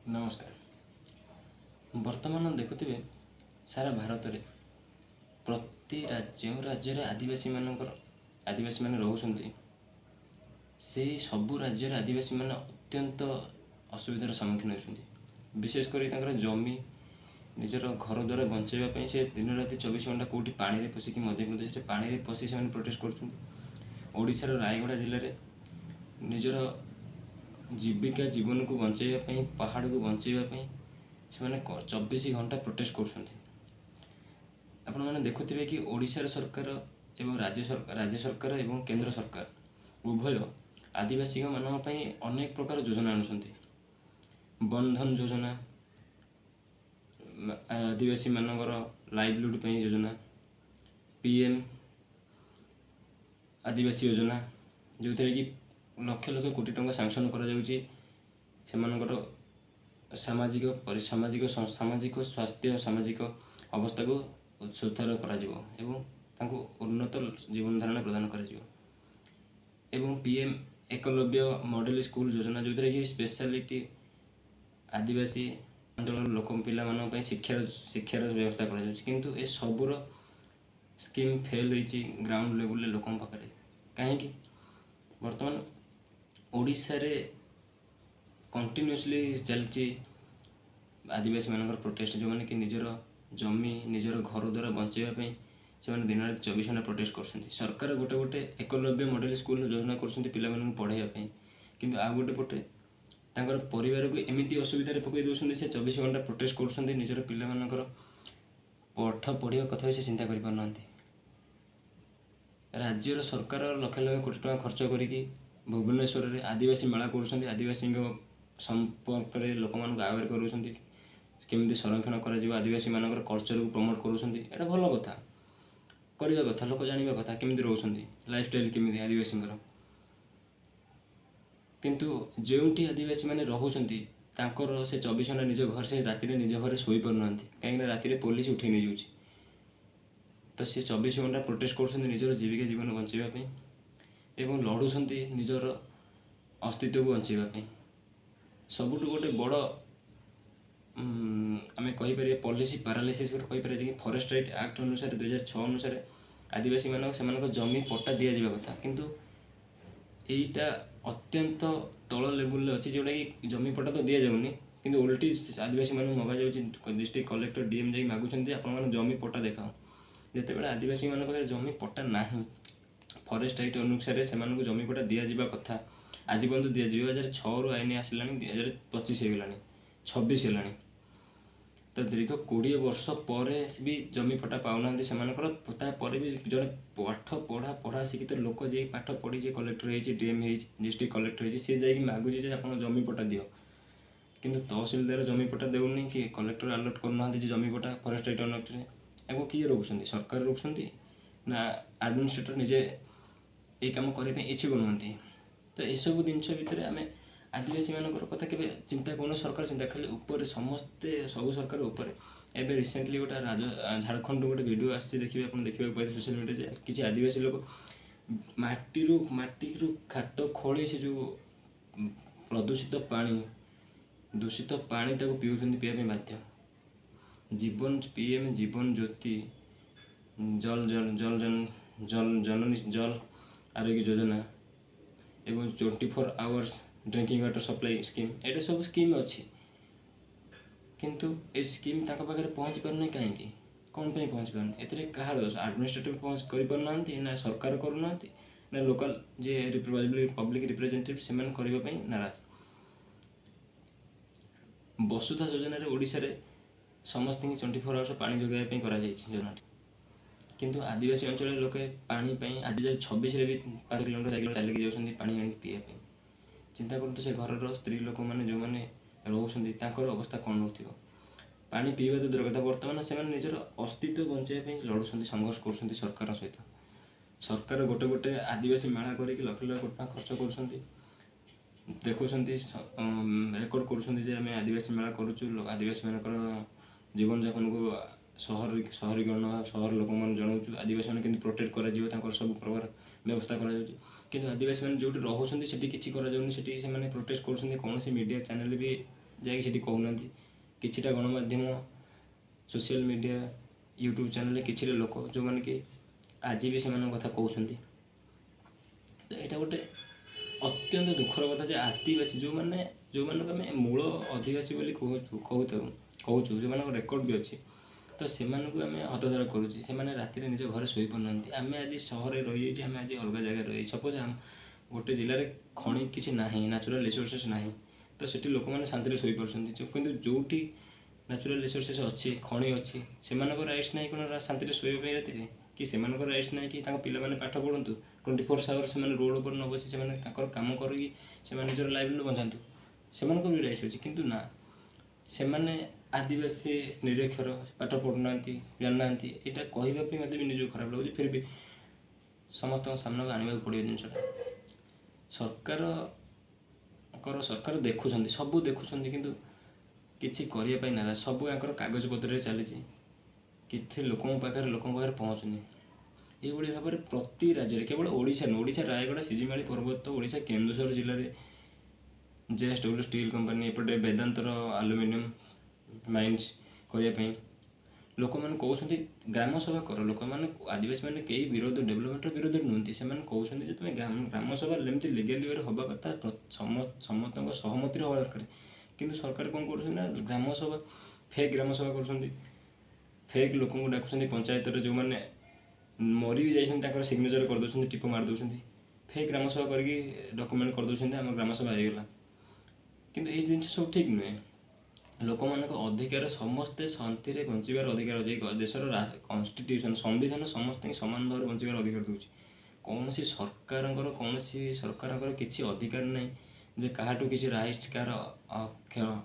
ନମସ୍କାର। ବର୍ତ୍ତମାନ ଦେଖୁଥିବେ, ସାରା ଭାରତରେ ପ୍ରତି ଯେଉଁ ରାଜ୍ୟରେ ଆଦିବାସୀମାନେ ରହୁଛନ୍ତି, ସେଇ ସବୁ ରାଜ୍ୟରେ ଆଦିବାସୀମାନେ ଅତ୍ୟନ୍ତ ଅସୁବିଧାର ସମ୍ମୁଖୀନ ହେଉଛନ୍ତି। ବିଶେଷ କରି ତାଙ୍କର ଜମି, ନିଜର ଘର ଦ୍ୱାର ବଞ୍ଚାଇବା ପାଇଁ ସେ ଦିନ ରାତି 24 ଘଣ୍ଟା କେଉଁଠି ପାଣିରେ ପଶିକି, ମଧ୍ୟପ୍ରଦେଶରେ ପାଣିରେ ପଶି ସେମାନେ ପ୍ରୋଟେଷ୍ଟ କରୁଛନ୍ତି। ଓଡ଼ିଶାର ରାୟଗଡ଼ା ଜିଲ୍ଲାରେ ନିଜର ଜୀବିକା ଜୀବନକୁ ବଞ୍ଚାଇବା ପାଇଁ, ପାହାଡ଼କୁ ବଞ୍ଚାଇବା ପାଇଁ ସେମାନେ 24 ଘଣ୍ଟା ପ୍ରୋଟେଷ୍ଟ କରୁଛନ୍ତି। ଆପଣମାନେ ଦେଖୁଥିବେ କି ଓଡ଼ିଶାର ସରକାର ଏବଂ ରାଜ୍ୟ ସରକାର ଏବଂ କେନ୍ଦ୍ର ସରକାର ଉଭୟ ଆଦିବାସୀମାନଙ୍କ ପାଇଁ ଅନେକ ପ୍ରକାର ଯୋଜନା ଆଣୁଛନ୍ତି। ବନ୍ଧନ ଯୋଜନା, ଆଦିବାସୀମାନଙ୍କର ଲାଇଭଲିହୁଡ଼ ପାଇଁ ଯୋଜନା, ପିଏମ୍ ଆଦିବାସୀ ଯୋଜନା, ଯେଉଁଥିରେ କି ଲକ୍ଷ ଲକ୍ଷ କୋଟି ଟଙ୍କା ସାଙ୍କସନ୍ କରାଯାଉଛି। ସେମାନଙ୍କର ସାମାଜିକ ସାମାଜିକ ସାମାଜିକ ସ୍ୱାସ୍ଥ୍ୟ, ସାମାଜିକ ଅବସ୍ଥାକୁ ସୁଧାର କରାଯିବ ଏବଂ ତାଙ୍କୁ ଉନ୍ନତ ଜୀବନ ଧାରଣ ପ୍ରଦାନ କରାଯିବ। ଏବଂ ପିଏମ୍ ଏକଲବ୍ୟ ମଡ଼େଲ ସ୍କୁଲ ଯୋଜନା, ଯେଉଁଥିରେ କି ସ୍ପେଶାଲିଟି ଆଦିବାସୀ ଅଞ୍ଚଳର ଲୋକ ପିଲାମାନଙ୍କ ପାଇଁ ଶିକ୍ଷାର ବ୍ୟବସ୍ଥା କରାଯାଉଛି। କିନ୍ତୁ ଏସବୁର ସ୍କିମ୍ ଫେଲ୍ ହୋଇଛି ଗ୍ରାଉଣ୍ଡ ଲେବୁଲରେ ଲୋକଙ୍କ ପାଖରେ। କାହିଁକି? ବର୍ତ୍ତମାନ ଓଡ଼ିଶାରେ କଣ୍ଟିନ୍ୟୁଅସଲି ଚାଲିଛି ଆଦିବାସୀମାନଙ୍କର ପ୍ରୋଟେଷ୍ଟ। ଯେଉଁମାନେ କି ନିଜର ଜମି, ନିଜର ଘର ଦ୍ୱାରା ବଞ୍ଚାଇବା ପାଇଁ ସେମାନେ ଦିନ ରାତି 24 ଘଣ୍ଟା ପ୍ରୋଟେଷ୍ଟ କରୁଛନ୍ତି। ସରକାର ଗୋଟେ ଗୋଟେ ଏକଲବ୍ୟ ମଡ଼େଲ ସ୍କୁଲ ଯୋଜନା କରୁଛନ୍ତି ପିଲାମାନଙ୍କୁ ପଢ଼ାଇବା ପାଇଁ, କିନ୍ତୁ ଆଉ ଗୋଟେ ପଟେ ତାଙ୍କର ପରିବାରକୁ ଏମିତି ଅସୁବିଧାରେ ପକାଇ ଦେଉଛନ୍ତି। ସେ 24 ଘଣ୍ଟା ପ୍ରୋଟେଷ୍ଟ କରୁଛନ୍ତି, ନିଜର ପିଲାମାନଙ୍କର ପାଠ ପଢ଼ିବା କଥା ବି ସେ ଚିନ୍ତା କରିପାରୁନାହାନ୍ତି। ରାଜ୍ୟର ସରକାର ଲକ୍ଷ ଲକ୍ଷ କୋଟି ଟଙ୍କା ଖର୍ଚ୍ଚ କରିକି ଭୁବନେଶ୍ୱରରେ ଆଦିବାସୀ ମେଳା କରୁଛନ୍ତି, ଆଦିବାସୀଙ୍କ ସମ୍ପର୍କରେ ଲୋକମାନଙ୍କୁ ଆୱେର୍ କରୁଛନ୍ତି, କେମିତି ସଂରକ୍ଷଣ କରାଯିବ, ଆଦିବାସୀମାନଙ୍କର କଲଚରକୁ ପ୍ରମୋଟ୍ କରୁଛନ୍ତି। ଏଇଟା ଭଲ କଥା, କରିବା କଥା, ଲୋକ ଜାଣିବା କଥା କେମିତି ରହୁଛନ୍ତି, ଲାଇଫଷ୍ଟାଇଲ୍ କେମିତି ଆଦିବାସୀଙ୍କର। କିନ୍ତୁ ଯେଉଁଠି ଆଦିବାସୀମାନେ ରହୁଛନ୍ତି, ତାଙ୍କର ସେ 24 ଘଣ୍ଟା ନିଜ ଘରେ, ସେ ରାତିରେ ନିଜ ଘରେ ଶୋଇପାରୁନାହାନ୍ତି, କାହିଁକିନା ରାତିରେ ପୋଲିସ ଉଠେଇ ନେଇଯାଉଛି। ତ ସେ 24 ଘଣ୍ଟା ପ୍ରୋଟେଷ୍ଟ କରୁଛନ୍ତି ନିଜର ଜୀବିକା ଜୀବନ ବଞ୍ଚାଇବା ପାଇଁ ଏବଂ ଲଢ଼ୁଛନ୍ତି ନିଜର ଅସ୍ତିତ୍ୱକୁ ବଞ୍ଚାଇବା ପାଇଁ। ସବୁଠୁ ଗୋଟେ ବଡ଼ ଆମେ କହିପାରିବା ପଲିସି ପାରାଲିସିସ୍ ଗୋଟେ କହିପାରିବା ଯେ କି ଫରେଷ୍ଟ ରାଇଟ୍ ଆକ୍ଟ ଅନୁସାରେ, 2006 ଅନୁସାରେ ଆଦିବାସୀମାନଙ୍କୁ ସେମାନଙ୍କ ଜମି ପଟ୍ଟା ଦିଆଯିବା କଥା। କିନ୍ତୁ ଏଇଟା ଅତ୍ୟନ୍ତ ତଳ ଲେବୁଲରେ ଅଛି, ଯେଉଁଟାକି ଜମି ପଟ୍ଟା ତ ଦିଆଯାଉନି, କିନ୍ତୁ ଓଲଟି ଆଦିବାସୀମାନଙ୍କୁ ମଗାଯାଉଛି। ଡିଷ୍ଟ୍ରିକ୍ଟ କଲେକ୍ଟର, ଡିଏମ୍ ଯାଇକି ମାଗୁଛନ୍ତି, ଆପଣମାନେ ଜମି ପଟ୍ଟା ଦେଖାଅ। ଯେତେବେଳେ ଆଦିବାସୀମାନଙ୍କ ପାଖରେ ଜମି ପଟ୍ଟା ନାହିଁ, ଫରେଷ୍ଟ ରାଇଟ୍ ଅନୁସାରେ ସେମାନଙ୍କୁ ଜମି ପଟ୍ଟା ଦିଆଯିବା କଥା, ଆଜି ପର୍ଯ୍ୟନ୍ତ ଦିଆଯିବ। 2006ରୁ ଆଇନ ଆସିଲାଣି, 2025 ହେଇଗଲାଣି, 26 ହେଲାଣି। ତ ଦୀର୍ଘ 20 ବର୍ଷ ପରେ ବି ଜମି ପଟ୍ଟା ପାଉନାହାନ୍ତି ସେମାନଙ୍କର। ତାପରେ ବି ଜଣେ ପାଠ ପଢ଼ା ପଢ଼ା ଶିକ୍ଷିତ ଲୋକ ଯାଇକି, ପାଠ ପଢ଼ି ଯିଏ କଲେକ୍ଟର ହେଇଛି, ଡିଏମ୍ ହେଇଛି, ଡିଷ୍ଟ୍ରିକ୍ଟ କଲେକ୍ଟର ହେଇଛି, ସିଏ ଯାଇକି ମାଗୁଛି ଯେ ଆପଣ ଜମି ପଟ୍ଟା ଦିଅ। କିନ୍ତୁ ତହସିଲଦାର ଜମି ପଟ୍ଟା ଦେଉନି କି କଲେକ୍ଟର ଆଲର୍ଟ କରୁନାହାନ୍ତି ଯେ ଜମି ପଟ୍ଟା ଫରେଷ୍ଟ ରାଇଟ୍ ଅନୁସାରେ। ଏହାକୁ କିଏ ରୋକୁଛନ୍ତି? ସରକାର ରୋକୁଛନ୍ତି ନା ଆଡ଼ମିନିଷ୍ଟ୍ରେଟର ନିଜେ ଏଇ କାମ କରିବା ପାଇଁ ଇଚ୍ଛୁକ ନୁହନ୍ତି? ତ ଏସବୁ ଜିନିଷ ଭିତରେ ଆମେ ଆଦିବାସୀମାନଙ୍କର କଥା କେବେ ଚିନ୍ତା କରୁନୁ। ସରକାର ଚିନ୍ତା ଖାଲି ଉପରେ, ସମସ୍ତେ ସବୁ ସରକାର ଉପରେ। ଏବେ ରିସେଣ୍ଟଲି ଗୋଟେ ଝାଡ଼ଖଣ୍ଡରୁ ଗୋଟେ ଭିଡ଼ିଓ ଆସିଛି, ଦେଖିବେ ଆପଣ, ଦେଖିବାକୁ ପାଇବେ ସୋସିଆଲ ମିଡ଼ିଆରେ ଯେ କିଛି ଆଦିବାସୀ ଲୋକ ମାଟିରୁ ଖାତ ଖୋଳି ସେ ଯେଉଁ ପ୍ରଦୂଷିତ ପାଣି, ଦୂଷିତ ପାଣି ତାକୁ ପିଉଛନ୍ତି, ପିଇବା ପାଇଁ ବାଧ୍ୟ। ଜୀବନ ପିଏମ୍ ଜୀବନ ଜ୍ୟୋତି ଜଲ ଜଲ ଜଲ ଜନ ଜଲ ଜନନୀ ଜଲ ଆରୋଗ୍ୟ ଯୋଜନା ଏବଂ 24 hours drinking water supply scheme, ଏଇଟା ସବୁ ସ୍କିମ୍ ଅଛି। କିନ୍ତୁ ଏ ସ୍କିମ୍ ତାଙ୍କ ପାଖରେ ପହଞ୍ଚି ପାରୁନାହିଁ କାହିଁକି? କ'ଣ ପାଇଁ ପହଞ୍ଚି ପାରୁନି? ଏଥିରେ କାହାର ଦୋଷ? ଆଡ଼ମିନିଷ୍ଟ୍ରେଟିଭ୍ ପହଞ୍ଚ କରିପାରୁନାହାନ୍ତି ନା ସରକାର କରୁନାହାନ୍ତି ନା ଲୋକାଲ୍ ଯିଏ ପବ୍ଲିକ୍ ରିପ୍ରେଜେଣ୍ଟେଟିଭ୍ ସେମାନେ କରିବା ପାଇଁ ନାରାଜ? ବସୁଧା ଯୋଜନାରେ ଓଡ଼ିଶାରେ ସମସ୍ତଙ୍କୁ 24 ଆୱାର୍ସ ପାଣି ଯୋଗାଇବା ପାଇଁ କରାଯାଇଛି ଯୋଜନାଟି। କିନ୍ତୁ ଆଦିବାସୀ ଅଞ୍ଚଳରେ ଲୋକେ ପାଣି ପାଇଁ ଆଜି 2026ରେ ବି 5 କିଲୋମିଟର, 4 କିଲୋମିଟର ଚାଲିକି ଯାଉଛନ୍ତି ପାଣି ଆଣିକି ପିଇବା ପାଇଁ। ଚିନ୍ତା କରନ୍ତୁ, ସେ ଘରର ସ୍ତ୍ରୀ ଲୋକମାନେ ଯେଉଁମାନେ ରହୁଛନ୍ତି, ତାଙ୍କର ଅବସ୍ଥା କ'ଣ ହେଉଥିବ? ପାଣି ପିଇବା ତ ଦୂର କଥା, ବର୍ତ୍ତମାନ ସେମାନେ ନିଜର ଅସ୍ତିତ୍ୱ ବଞ୍ଚାଇବା ପାଇଁ ଲଢ଼ୁଛନ୍ତି, ସଂଘର୍ଷ କରୁଛନ୍ତି ସରକାରଙ୍କ ସହିତ। ସରକାର ଗୋଟେ ଗୋଟେ ଆଦିବାସୀ ମେଳା କରିକି ଲକ୍ଷ ଲକ୍ଷ କୋଟି ଟଙ୍କା ଖର୍ଚ୍ଚ କରୁଛନ୍ତି, ଦେଖୁଛନ୍ତି, ରେକର୍ଡ଼ କରୁଛନ୍ତି ଯେ ଆମେ ଆଦିବାସୀ ମେଳା କରୁଛୁ, ଆଦିବାସୀମାନଙ୍କର ଜୀବନଯାପନକୁ ସହରୀକରଣ, ସହର ଲୋକମାନଙ୍କୁ ଜଣାଉଛୁ, ଆଦିବାସୀମାନେ କେମିତି ପ୍ରୋଟେକ୍ଟ କରାଯିବ ତାଙ୍କର ସବୁ ପ୍ରକାର ବ୍ୟବସ୍ଥା କରାଯାଉଛି। କିନ୍ତୁ ଆଦିବାସୀମାନେ ଯେଉଁଠି ରହୁଛନ୍ତି, ସେଠି କିଛି କରାଯାଉନି। ସେଠି ସେମାନେ ପ୍ରୋଟେଷ୍ଟ କରୁଛନ୍ତି, କୌଣସି ମିଡ଼ିଆ ଚ୍ୟାନେଲ୍ ବି ଯାଇକି ସେଠି କହୁନାହାନ୍ତି। କିଛିଟା ଗଣମାଧ୍ୟମ, ସୋସିଆଲ ମିଡ଼ିଆ, ୟୁଟ୍ୟୁବ୍ ଚ୍ୟାନେଲରେ କିଛିଟା ଲୋକ ଯେଉଁମାନେ କି ଆଜି ବି ସେମାନଙ୍କ କଥା କହୁଛନ୍ତି। ତ ଏଇଟା ଗୋଟେ ଅତ୍ୟନ୍ତ ଦୁଃଖର କଥା ଯେ ଆଦିବାସୀ ଯେଉଁମାନଙ୍କୁ ଆମେ ମୂଳ ଅଧିବାସୀ ବୋଲି କହୁଥାଉ, କହୁଛୁ, ଯେଉଁମାନଙ୍କ ରେକର୍ଡ଼ ବି ଅଛି, ତ ସେମାନଙ୍କୁ ଆମେ ହତାଦର କରୁଛେ। ସେମାନେ ରାତିରେ ନିଜ ଘରେ ଶୋଇପାରୁନାହାନ୍ତି। ଆମେ ଆଜି ସହରରେ ରହିଯାଇଛେ, ଆମେ ଆଜି ଅଲଗା ଜାଗାରେ ରହିଯାଇଛେ। ସପୋଜ୍ ଆମ ଗୋଟେ ଜିଲ୍ଲାରେ ଖଣି କିଛି ନାହିଁ, ନ୍ୟାଚୁରାଲ୍ ରିସୋର୍ସେସ୍ ନାହିଁ, ତ ସେଠି ଲୋକମାନେ ଶାନ୍ତିରେ ଶୋଇପାରୁଛନ୍ତି। କିନ୍ତୁ ଯେଉଁଠି ନ୍ୟାଚୁରାଲ୍ ରିସୋର୍ସେସ୍ ଅଛି, ଖଣି ଅଛି, ସେମାନଙ୍କ ରାଇଟ୍ସ ନାହିଁ କ'ଣ ଶାନ୍ତିରେ ଶୋଇବା ପାଇଁ ରାତିରେ? କି ସେମାନଙ୍କର ରାଇଟ୍ସ ନାହିଁ କି ତାଙ୍କ ପିଲାମାନେ ପାଠ ପଢ଼ନ୍ତୁ? 24 ଆୱାର ସେମାନେ ରୋଡ଼ ଉପରେ ନ ବସି ସେମାନେ ତାଙ୍କର କାମ କରିକି ସେମାନେ ନିଜର ଲାଇଫ୍ ବଞ୍ଚାନ୍ତୁ, ସେମାନଙ୍କର ବି ରାଇଟ୍ସ ଅଛି। କିନ୍ତୁ ନା, ସେମାନେ ଆଦିବାସୀ ନିରକ୍ଷର, ପାଠ ପଢ଼ୁନାହାନ୍ତି, ଜାଣିନାହାନ୍ତି। ଏଇଟା କହିବା ପାଇଁ ମୋତେ ବି ନିଜକୁ ଖରାପ ଲାଗୁଛି, ଫିର୍ ବି ସମସ୍ତଙ୍କ ସାମ୍ନାକୁ ଆଣିବାକୁ ପଡ଼ିବ ଜିନିଷଟା। ସରକାର ଦେଖୁଛନ୍ତି, ସବୁ ଦେଖୁଛନ୍ତି, କିନ୍ତୁ କିଛି କରିବା ପାଇଁ ନାରାଜ। ସବୁ ୟାଙ୍କର କାଗଜପତ୍ରରେ ଚାଲିଛି, କିଛି ଲୋକଙ୍କ ପାଖରେ ପହଞ୍ଚୁନି। ଏଇଭଳି ଭାବରେ ପ୍ରତି ରାଜ୍ୟରେ, କେବଳ ଓଡ଼ିଶା ନୁହଁ, ଓଡ଼ିଶା ରାୟଗଡ଼ା ସିଜିମାଳି ପର୍ବତ, ଓଡ଼ିଶା କେନ୍ଦୁଝର ଜିଲ୍ଲାରେ ଜେଏସ୍ଡବ୍ଲ୍ୟୁ ଷ୍ଟିଲ୍ କମ୍ପାନୀ, ଏପଟେ ବେଦାନ୍ତର ଆଲୁମିନିୟମ ମାଇନ୍ସ କରିବା ପାଇଁ ଲୋକମାନେ କହୁଛନ୍ତି ଗ୍ରାମ ସଭା କର। ଲୋକମାନେ, ଆଦିବାସୀମାନେ କେହି ବିରୋଧ, ଡେଭଲପମେଣ୍ଟର ବିରୋଧରେ ନୁହନ୍ତି। ସେମାନେ କହୁଛନ୍ତି ଯେ ତୁମେ ଗ୍ରାମ ସଭା ଯେମିତି ଲିଗାଲି ୱେରେ ହେବା କଥା, ସମସ୍ତଙ୍କ ସହମତିରେ ହେବା ଦରକାର। କିନ୍ତୁ ସରକାର କ'ଣ କରୁଛନ୍ତି ନା ଗ୍ରାମ ସଭା, ଫେକ୍ ଗ୍ରାମ ସଭା କରୁଛନ୍ତି, ଫେକ୍ ଲୋକଙ୍କୁ ଡାକୁଛନ୍ତି। ପଞ୍ଚାୟତରେ ଯେଉଁମାନେ ମରି ବି ଯାଇଛନ୍ତି, ତାଙ୍କର ସିଗ୍ନେଚର କରିଦେଉଛନ୍ତି, ଟିପ ମାରି ଦେଉଛନ୍ତି। ଫେକ୍ ଗ୍ରାମ ସଭା କରିକି ଡକୁମେଣ୍ଟ କରିଦେଉଛନ୍ତି, ଆମ ଗ୍ରାମ ସଭା ହେଇଗଲା। କିନ୍ତୁ ଏଇ ଜିନିଷ ସବୁ ଠିକ୍ ନୁହେଁ। ଲୋକମାନଙ୍କ ଅଧିକାର, ସମସ୍ତେ ଶାନ୍ତିରେ ବଞ୍ଚିବାର ଅଧିକାର ଅଛି। ଦେଶର କନଷ୍ଟିଟ୍ୟୁସନ୍, ସମ୍ବିଧାନ ସମସ୍ତଙ୍କୁ ସମାନ ଭାବରେ ବଞ୍ଚିବାର ଅଧିକାର ଦେଉଛି। କୌଣସି ସରକାରଙ୍କର କିଛି ଅଧିକାର ନାହିଁ ଯେ କାହାଠୁ କିଛି ରାଇଟ୍ସ କାହାର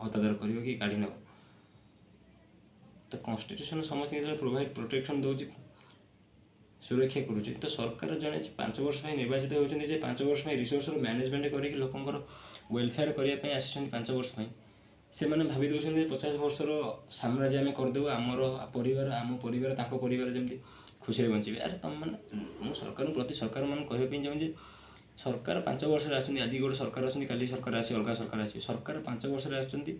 ହତାଦର କରିବ କି କାଢ଼ି ନେବ। ତ କନଷ୍ଟିଟ୍ୟୁସନ୍ ସମସ୍ତଙ୍କୁ ଯେତେବେଳେ ପ୍ରୋଭାଇଡ଼ ପ୍ରୋଟେକ୍ସନ୍ ଦେଉଛି, ସୁରକ୍ଷା କରୁଛି, ତ ସରକାର ଜଣେ 5 ବର୍ଷ ପାଇଁ ନିର୍ବାଚିତ ହେଉଛନ୍ତି ଯେ 5 ବର୍ଷ ପାଇଁ ରିସୋର୍ସର ମ୍ୟାନେଜମେଣ୍ଟ କରିକି ଲୋକଙ୍କର ୱେଲଫେୟାର କରିବା ପାଇଁ ଆସିଛନ୍ତି 5 ବର୍ଷ ପାଇଁ। ସେମାନେ ଭାବି ଦେଉଛନ୍ତି 50 ବର୍ଷର ସାମ୍ରାଜ୍ୟ ଆମେ କରିଦେବୁ, ଆମର ପରିବାର, ଆମ ପରିବାର, ତାଙ୍କ ପରିବାର ଯେମିତି ଖୁସିରେ ବଞ୍ଚିବେ। ଆରେ ତମମାନେ, ମୁଁ ସରକାରଙ୍କ ପ୍ରତି, ସରକାରମାନଙ୍କୁ କହିବା ପାଇଁ ଚାହୁଁଛି ଯେ ସରକାର 5 ବର୍ଷରେ ଆସୁଛନ୍ତି। ଆଜି ଗୋଟେ ସରକାର ଅଛନ୍ତି, କାଲି ସରକାର ଆସିବେ, ଅଲଗା ସରକାର ଆସିବେ। ସରକାର 5 ବର୍ଷରେ ଆସୁଛନ୍ତି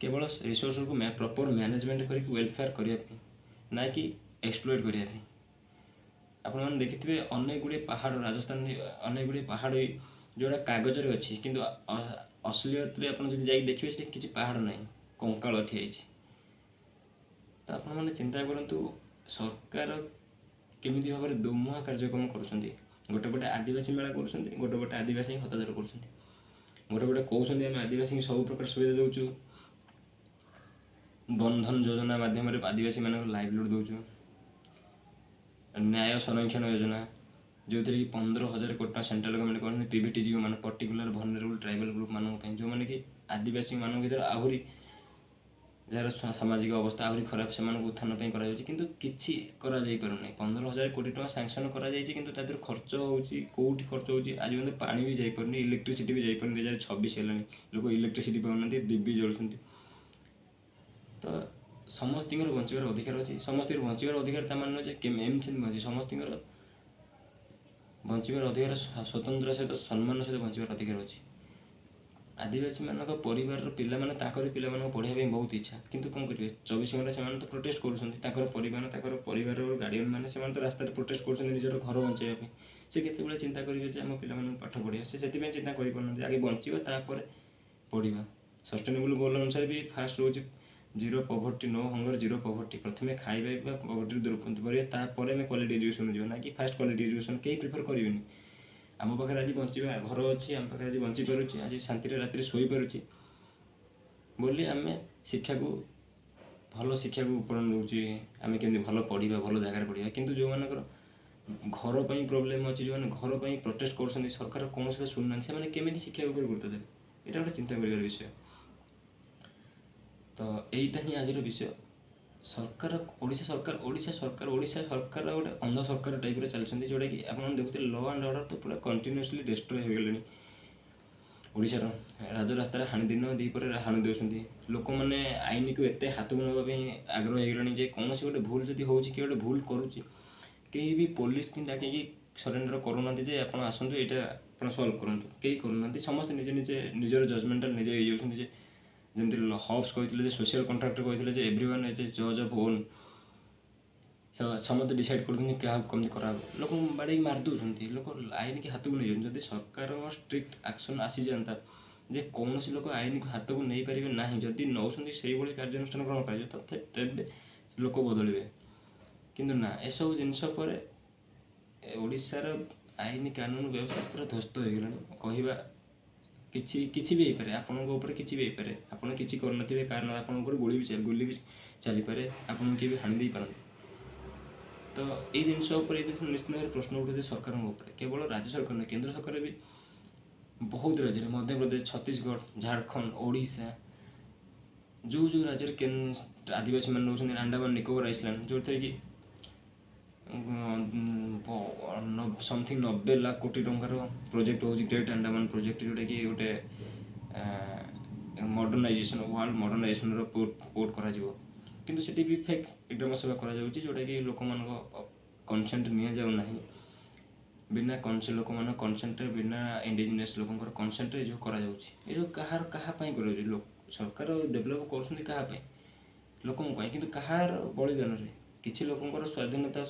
କେବଳ ରିସୋର୍ସକୁ ପ୍ରପର୍ ମ୍ୟାନେଜମେଣ୍ଟ କରିକି ୱେଲଫେୟାର କରିବା ପାଇଁ, ନା କି ଏକ୍ସପ୍ଲୋଏଟ୍ କରିବା ପାଇଁ। ଆପଣମାନେ ଦେଖିଥିବେ ଅନେକ ଗୁଡ଼ିଏ ପାହାଡ଼, ରାଜସ୍ଥାନରେ ଅନେକ ଗୁଡ଼ିଏ ପାହାଡ଼ ଯେଉଁଟା କାଗଜରେ ଅଛି, କିନ୍ତୁ ଅସଲିୟତରେ ଆପଣ ଯଦି ଯାଇକି ଦେଖିବେ, ସେଠି କିଛି ପାହାଡ଼ ନାହିଁ, କଙ୍କାଳ ଠିଆ ହେଇଛି। ତ ଆପଣମାନେ ଚିନ୍ତା କରନ୍ତୁ, ସରକାର କେମିତି ଭାବରେ ଦୋମୁହାଁ କାର୍ଯ୍ୟକ୍ରମ କରୁଛନ୍ତି। ଗୋଟେ ପଟେ ଆଦିବାସୀ ମେଳା କରୁଛନ୍ତି, ଗୋଟେ ପଟେ ଆଦିବାସୀଙ୍କୁ ହତାଦର କରୁଛନ୍ତି। ଗୋଟେ ପଟେ କହୁଛନ୍ତି ଆମେ ଆଦିବାସୀଙ୍କୁ ସବୁ ପ୍ରକାର ସୁବିଧା ଦେଉଛୁ, ବନ୍ଧନ ଯୋଜନା ମାଧ୍ୟମରେ ଆଦିବାସୀମାନଙ୍କ ଲାଇଭଲିହୁଡ଼ ଦେଉଛୁ, ନ୍ୟାୟ ସଂରକ୍ଷଣ ଯୋଜନା, ଯେଉଁଥିରେ କି 15,000 କୋଟି ଟଙ୍କା ସେଣ୍ଟ୍ରାଲ ଗଭର୍ଣ୍ଣମେଣ୍ଟ କରନ୍ତି ପିଭିଟିଜି ମାନେ ପର୍ଟିକୁଲାର ଭଲନେରେବୁଲ୍ ଟ୍ରାଇବାଲ୍ ଗ୍ରୁପ୍ ମାନଙ୍କ ପାଇଁ, ଯେଉଁମାନେ କି ଆଦିବାସୀମାନଙ୍କ ଭିତରେ ଆହୁରି ଯାହାର ସାମାଜିକ ଅବସ୍ଥା ଆହୁରି ଖରାପ, ସେମାନଙ୍କୁ ଉତ୍ଥାନ ପାଇଁ କରାଯାଉଛି। କିନ୍ତୁ କିଛି କରାଯାଇପାରୁନାହିଁ। 15,000 କୋଟି ଟଙ୍କା ସାଙ୍କସନ୍ କରାଯାଇଛି, କିନ୍ତୁ ତା ଦେହରୁ ଖର୍ଚ୍ଚ ହେଉଛି, କେଉଁଠି ଖର୍ଚ୍ଚ ହେଉଛି? ଆଜି ପର୍ଯ୍ୟନ୍ତ ପାଣି ବି ଯାଇପାରୁନି, ଇଲେକ୍ଟ୍ରିସିଟି ବି ଯାଇପାରୁନି। 2026 ହେଲାଣି, ଲୋକ ଇଲେକ୍ଟ୍ରିସିଟି ପାଉନାହାନ୍ତି, ଡିବି ଜଳୁଛନ୍ତି। ତ ସମସ୍ତଙ୍କର ବଞ୍ଚିବାର ଅଧିକାର ଅଛି। ସମସ୍ତଙ୍କର ବଞ୍ଚିବାର ଅଧିକାର ତା ମାନେ ନୁହେଁ ଯେ ଏମିତି ସେମିତି ବଞ୍ଚି। ସମସ୍ତଙ୍କର ବଞ୍ଚିବାର ଅଧିକାର, ସ୍ୱତନ୍ତ୍ର ସହିତ, ସମ୍ମାନ ସହିତ ବଞ୍ଚିବାର ଅଧିକାର ଅଛି। ଆଦିବାସୀମାନଙ୍କ ପରିବାରର ପିଲାମାନେ, ତାଙ୍କର ପିଲାମାନଙ୍କୁ ପଢ଼ିବା ପାଇଁ ବହୁତ ଇଚ୍ଛା, କିନ୍ତୁ କ'ଣ କରିବେ? 24 ଘଣ୍ଟା ସେମାନେ ତ ପ୍ରୋଟେଷ୍ଟ କରୁଛନ୍ତି। ତାଙ୍କର ପରିବାର, ତାଙ୍କର ପରିବାରର ଗାର୍ଡ଼ିଆନ୍ ମାନେ, ସେମାନେ ତ ରାସ୍ତାରେ ପ୍ରୋଟେଷ୍ଟ କରୁଛନ୍ତି ନିଜର ଘର ବଞ୍ଚାଇବା ପାଇଁ। ସେ କେତେବେଳେ ଚିନ୍ତା କରିବେ ଯେ ଆମ ପିଲାମାନଙ୍କୁ ପାଠ ପଢ଼ିବା? ସେ ସେଥିପାଇଁ ଚିନ୍ତା କରିପାରୁନାହାନ୍ତି। ଆଗେ ବଞ୍ଚିବା, ତାପରେ ପଢ଼ିବା। ସଷ୍ଟେନେବୁଲ୍ ଗୋଲ୍ ଅନୁସାରେ ବି ଫାଷ୍ଟ ରହୁଛି zero poverty, no hunger, zero poverty। ପ୍ରଥମେ ଖାଇବା ବା ପଭର୍ଟି ଦୂର କରିବା, ତାପରେ ଆମେ କ୍ୱାଲିଟି ଏଜୁକେସନ୍ ଯିବା, ନା କି ଫାଷ୍ଟ କ୍ୱାଲିଟି ଏଜୁକେସନ୍ କେହି ପ୍ରିଫର୍ କରିବେନି। ଆମ ପାଖରେ ଆଜି ବଞ୍ଚିବା ଘର ଅଛି, ଆମ ପାଖରେ ଆଜି ବଞ୍ଚିପାରୁଛି, ଆଜି ଶାନ୍ତିରେ ରାତିରେ ଶୋଇପାରୁଛି ବୋଲି ଆମେ ଶିକ୍ଷାକୁ, ଭଲ ଶିକ୍ଷାକୁ ଉପରଣ ଦେଉଛି, ଆମେ କେମିତି ଭଲ ପଢ଼ିବା, ଭଲ ଜାଗାରେ ପଢ଼ିବା। କିନ୍ତୁ ଯେଉଁମାନଙ୍କର ଘର ପାଇଁ ପ୍ରୋବ୍ଲେମ୍ ଅଛି, ଯେଉଁମାନେ ଘର ପାଇଁ ପ୍ରୋଟେଷ୍ଟ କରୁଛନ୍ତି, ସରକାର କୌଣସି କଥା ଶୁଣୁନାହାନ୍ତି, ସେମାନେ କେମିତି ଶିକ୍ଷା ଉପରେ ଗୁରୁତ୍ୱ ଦେବେ? ଏଇଟା ଗୋଟେ ଚିନ୍ତା କରିବାର ବିଷୟ। ତ ଏଇଟା ହିଁ ଆଜିର ବିଷୟ। ସରକାର, ଓଡ଼ିଶା ସରକାର, ଓଡ଼ିଶା ସରକାର, ଓଡ଼ିଶା ସରକାର ଗୋଟେ ଅନ୍ଧ ସରକାର ଟାଇପ୍ର ଚାଲିଛନ୍ତି, ଯେଉଁଟାକି ଆପଣମାନେ ଦେଖୁଥିବେ ଲ ଆଣ୍ଡ ଅର୍ଡ଼ର ତ ପୁରା କଣ୍ଟିନ୍ୟୁଅସଲି ଡେଷ୍ଟ୍ରୟ ହୋଇଗଲେଣି। ଓଡ଼ିଶାର ରାଜରାସ୍ତାରେ ହାଣି, ଦିନ ଦ୍ୱିପହରେ ହାଣି ଦେଉଛନ୍ତି। ଲୋକମାନେ ଆଇନକୁ ଏତେ ହାତକୁ ନେବା ପାଇଁ ଆଗ୍ରହ ହେଇଗଲେଣି ଯେ କୌଣସି ଗୋଟେ ଭୁଲ ଯଦି ହେଉଛି, କିଏ ଗୋଟେ ଭୁଲ କରୁଛି, କେହି ବି ପୋଲିସକି ଡାକିକି ସରେଣ୍ଡର କରୁନାହାନ୍ତି ଯେ ଆପଣ ଆସନ୍ତୁ, ଏଇଟା ଆପଣ ସଲ୍ଭ କରନ୍ତୁ। କେହି କରୁନାହାନ୍ତି। ସମସ୍ତେ ନିଜେ ନିଜେ ନିଜର ଜଜମେଣ୍ଟାଲ ନିଜେ ହେଇଯାଉଛନ୍ତି ଯେ ଯେମିତି ହବ୍ସ କହିଥିଲେ ଯେ, ସୋସିଆଲ କଣ୍ଟ୍ରାକ୍ଟର କହିଥିଲେ ଯେ everyone is a judge of own। ସମସ୍ତେ ଡିସାଇଡ଼୍ କରୁଛନ୍ତି କାହାକୁ କେମିତି କରାହବ। ଲୋକଙ୍କୁ ବାଡ଼େଇକି ମାରି ଦେଉଛନ୍ତି, ଲୋକ ଆଇନକି ହାତକୁ ନେଇଯାଉଛନ୍ତି। ଯଦି ସରକାରଙ୍କ ଷ୍ଟ୍ରିକ୍ଟ ଆକ୍ସନ୍ ଆସିଯାଆନ୍ତା ଯେ କୌଣସି ଲୋକ ଆଇନକୁ ହାତକୁ ନେଇପାରିବେ ନାହିଁ, ଯଦି ନେଉଛନ୍ତି ସେଇଭଳି କାର୍ଯ୍ୟାନୁଷ୍ଠାନ ଗ୍ରହଣ କରାଯିବ, ତ ତେବେ ଲୋକ ବଦଳିବେ। କିନ୍ତୁ ନା, ଏସବୁ ଜିନିଷ ପରେ ଓଡ଼ିଶାର ଆଇନ କାନୁନ ବ୍ୟବସ୍ଥା ପୁରା ଧ୍ୱସ୍ତ ହେଇଗଲାଣି। କହିବା କିଛି କିଛି ବି ହେଇପାରେ, ଆପଣଙ୍କ ଉପରେ କିଛି ବି ହେଇପାରେ। ଆପଣ କିଛି କରିନଥିବେ, କାରଣ ଆପଣଙ୍କ ଉପରେ ଗୁଳି ବି ଚାଲିପାରେ, ଆପଣଙ୍କୁ କିଏ ବି ହାଣି ଦେଇପାରନ୍ତି। ତ ଏଇ ଜିନିଷ ଉପରେ, ଏଇ ଜିନିଷ ନିଶ୍ଚିତ ଭାବରେ ପ୍ରଶ୍ନ ଉଠୁଛି ସରକାରଙ୍କ ଉପରେ। କେବଳ ରାଜ୍ୟ ସରକାର ନୁହେଁ, କେନ୍ଦ୍ର ସରକାର ବି ବହୁତ ରାଜ୍ୟରେ, ମଧ୍ୟପ୍ରଦେଶ, ଛତିଶଗଡ଼, ଝାଡ଼ଖଣ୍ଡ, ଓଡ଼ିଶା, ଯେଉଁ ଯେଉଁ ରାଜ୍ୟରେ ଆଦିବାସୀମାନେ ରହୁଛନ୍ତି, ଆଣ୍ଡାମାନ ନିକୋବର ଆଇଲ୍ୟାଣ୍ଡ, ଯେଉଁଥିରେ କି ସମଥିଙ୍ଗ 90 ଲାଖ କୋଟି ଟଙ୍କାର ପ୍ରୋଜେକ୍ଟ ହେଉଛି, ଗ୍ରେଟ୍ ଆଣ୍ଡାମାନ ପ୍ରୋଜେକ୍ଟ, ଯେଉଁଟାକି ଗୋଟେ ମଡ଼ର୍ଣ୍ଣାଇଜେସନ୍, ୱାର୍ଲଡ ମଡ଼ର୍ଣ୍ଣାଇଜେସନ୍ର ପୋର୍ଟ କରାଯିବ। କିନ୍ତୁ ସେଠି ବି ଫେକ୍ ଗ୍ରାମ ସଭା କରାଯାଉଛି, ଯେଉଁଟାକି ଲୋକମାନଙ୍କ କନସେଣ୍ଟ ନିଆଯାଉ ନାହିଁ। ବିନା ଲୋକମାନଙ୍କ କନସେଣ୍ଟରେ, ବିନା ଇଣ୍ଡିଜିନିୟସ୍ ଲୋକଙ୍କର କନସେଣ୍ଟରେ ଏ ଯେଉଁ କରାଯାଉଛି, ଏ ଯେଉଁ କାହାର କାହା ପାଇଁ କରାଯାଉଛି? ସରକାର ଡେଭଲପ୍ କରୁଛନ୍ତି କାହା ପାଇଁ? ଲୋକଙ୍କ ପାଇଁ। କିନ୍ତୁ କାହାର ବଳିଦାନରେ? କିଛି ଲୋକଙ୍କର ସ୍ୱାଧୀନତା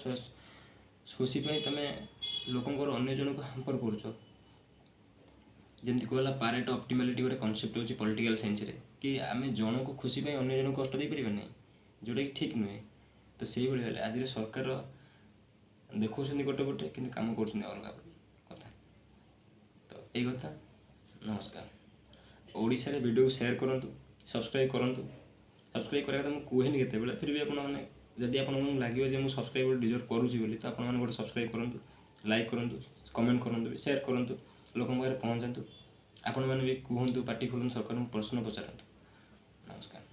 ଖୁସି ପାଇଁ ତୁମେ ଲୋକଙ୍କର ଅନ୍ୟ ଜଣକୁ ହାମ୍ପର କରୁଛ। ଯେମିତି କୁହାଗଲା, ପାରେଟୋ ଅପ୍ଟିମାଲିଟି ଗୋଟେ କନସେପ୍ଟ ହେଉଛି ପଲିଟିକାଲ ସାଇନ୍ସରେ କି ଆମେ ଜଣକୁ ଖୁସି ପାଇଁ ଅନ୍ୟ ଜଣକୁ କଷ୍ଟ ଦେଇପାରିବା ନାହିଁ, ଯେଉଁଟାକି ଠିକ୍ ନୁହେଁ। ତ ସେଇଭଳି ହେଲେ ଆଜିର ସରକାର ଦେଖାଉଛନ୍ତି ଗୋଟେ ପଟେ, କିନ୍ତୁ କାମ କରୁଛନ୍ତି ଅଲଗା କଥା। ତ ଏଇ କଥା। ନମସ୍କାର। ଓଡ଼ିଶାରେ ଭିଡ଼ିଓକୁ ସେୟାର କରନ୍ତୁ, ସବସ୍କ୍ରାଇବ୍ କରନ୍ତୁ। ସବସ୍କ୍ରାଇବ୍ କରିବା କଥା ମୁଁ କୁହେନି କେତେବେଳେ, ଫିର୍ ବି ଆପଣମାନେ, ଯଦି ଆପଣମାନଙ୍କୁ ଲାଗିବ ଯେ ମୁଁ ସବସ୍କ୍ରାଇବ୍ ଡିଜର୍ଭ କରୁଛି ବୋଲି, ତ ଆପଣମାନେ ଗୋଟେ ସବସ୍କ୍ରାଇବ୍ କରନ୍ତୁ, ଲାଇକ୍ କରନ୍ତୁ, କମେଣ୍ଟ କରନ୍ତୁ, ବି ସେୟାର କରନ୍ତୁ, ଲୋକଙ୍କ ପାଖରେ ପହଞ୍ଚାନ୍ତୁ। ଆପଣମାନେ ବି କୁହନ୍ତୁ, ପାଟି ଖୋଲନ୍ତୁ, ସରକାରଙ୍କୁ ପ୍ରଶ୍ନ ପଚାରନ୍ତୁ। ନମସ୍କାର।